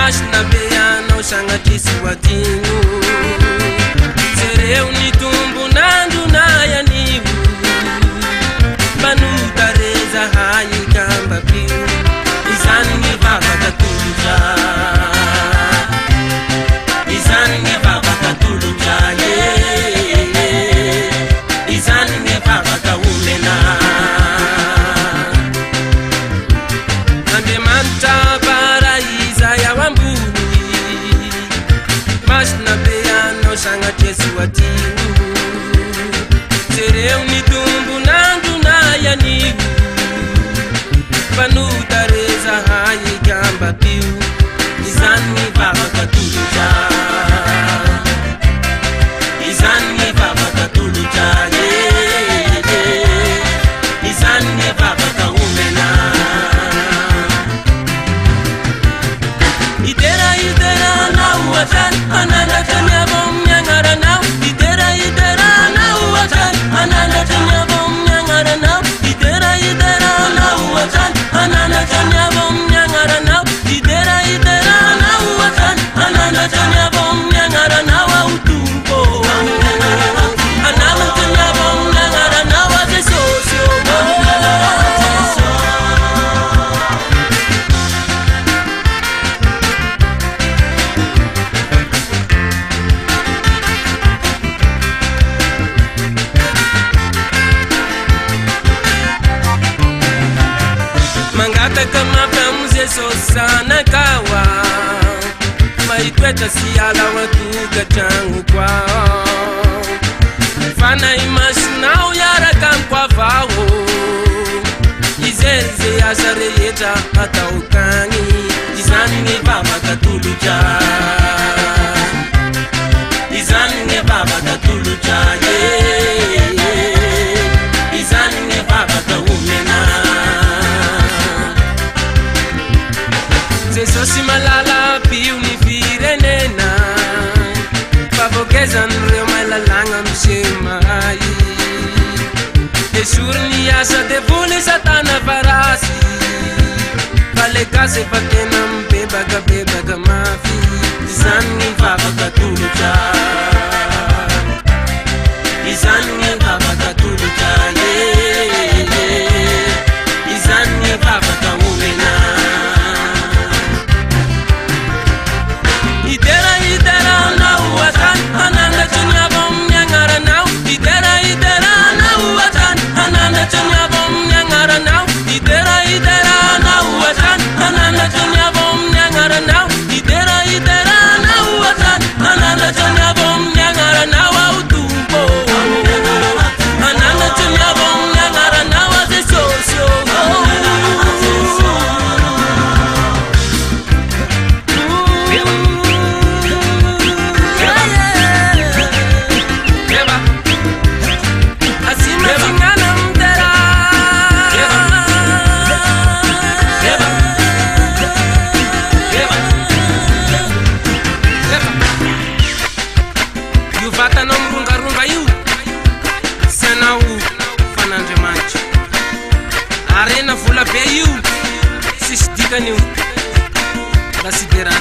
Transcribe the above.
Masina be anao sagnatria sy ho adino. Jereo ny tombon'andronay anio. Mpanota re zahay ka mba pio. Izany ny vavaka atolotra. Izany ny vavaka atolotra eh. Izany ny vavaka omena. Andriamanitra bara izay ao ambony. Masina be anao sagnatria sy ho adino. Jereo ny tombon'andronay anio. Mpanota re zahay ka mba pio. Izany ny vavaka atolotra. Izany ny vavaka atolotra eh. Izany ny vavaka omena. Hidera hidera anao hatrany hanandratra ny avo amin'ny agnaranao. Hidera hidera anao hatrany hanandratra ny avo amin'ny agnaranao. Hidera hidera anao hatrany hanandratra ny avo amin'ny agnaranao. Hidera hidera anao hatrany hanandratra ny avo amin'ny agnaranao aho Tompo. Hanandratra ny avo amin'ny agnaranao aho Jesosy ô. Mangataka mafy amin'i Jesosy zanakao aho. Mba hitoetra sy hiala ao an-tokantranoko ao. Fanahy Masinao hiaraka amiko avao. Hijery izay asa rehetra ataoko agny. Izany ny vavaka atolotra. Izany ny vavaka atolotra eh. Izany ny vavaka omena. Jesosy malala ampio ny firenena. Fa voakezan'ireo mahay lalàgna miseho mahay. Esory ny asa devoly satana farasy. Fa le gasy efa tena mibebaka bebaka mafy. Izany ny vavaka atolotra. Izany ny vavaka atolotra eh. Izany ny vavaka omena. Hidera hidera anao hatrany hanandratra ny avo amin'ny agnaranao. Hidera hidera anao hatrany hanandratra ny avo amin'ny agnaranao. Hidera hidera anao hatrany hanandratra ny avo amin'ny agnaranao. Hidera hidera anao hatrany hanandratra ny avo amin'ny agnaranao aho Tompo. Hanandratra ny avo amin'ny agnaranao aho Jesosy ô. Io vatanao mirongaronga io sy anao fan'Andriamanitra. Harena vola be io, tsisy dikany io raha tsy derana.